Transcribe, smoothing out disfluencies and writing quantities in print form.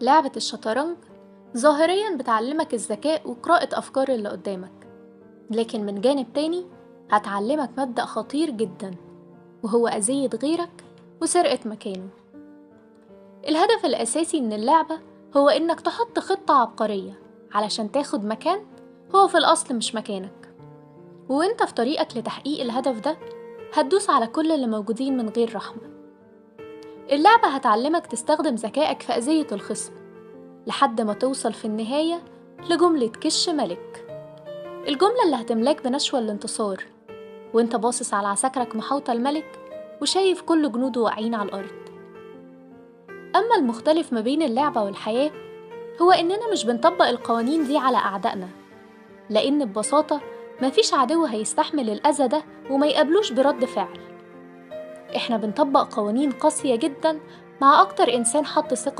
لعبة الشطرنج ظاهريا بتعلمك الذكاء وقراءة أفكار اللي قدامك، لكن من جانب تاني هتعلمك مبدأ خطير جدا، وهو أذية غيرك وسرقة مكانه. الهدف الأساسي من اللعبة هو إنك تحط خطة عبقرية علشان تاخد مكان هو في الأصل مش مكانك، وإنت في طريقك لتحقيق الهدف ده هتدوس على كل اللي موجودين من غير رحمة. اللعبة هتعلمك تستخدم ذكائك في أذية الخصم لحد ما توصل في النهاية لجملة كش ملك، الجملة اللي هتملاك بنشوة الانتصار وانت باصص على عساكرك محاوطة الملك وشايف كل جنوده واقعين على الأرض. أما المختلف ما بين اللعبة والحياة هو إننا مش بنطبق القوانين دي على أعدائنا، لأن ببساطة مفيش عدو هيستحمل الأذى ده وما يقابلوش برد فعل. إحنا بنطبق قوانين قاسية جدا مع أكتر إنسان حط ثقته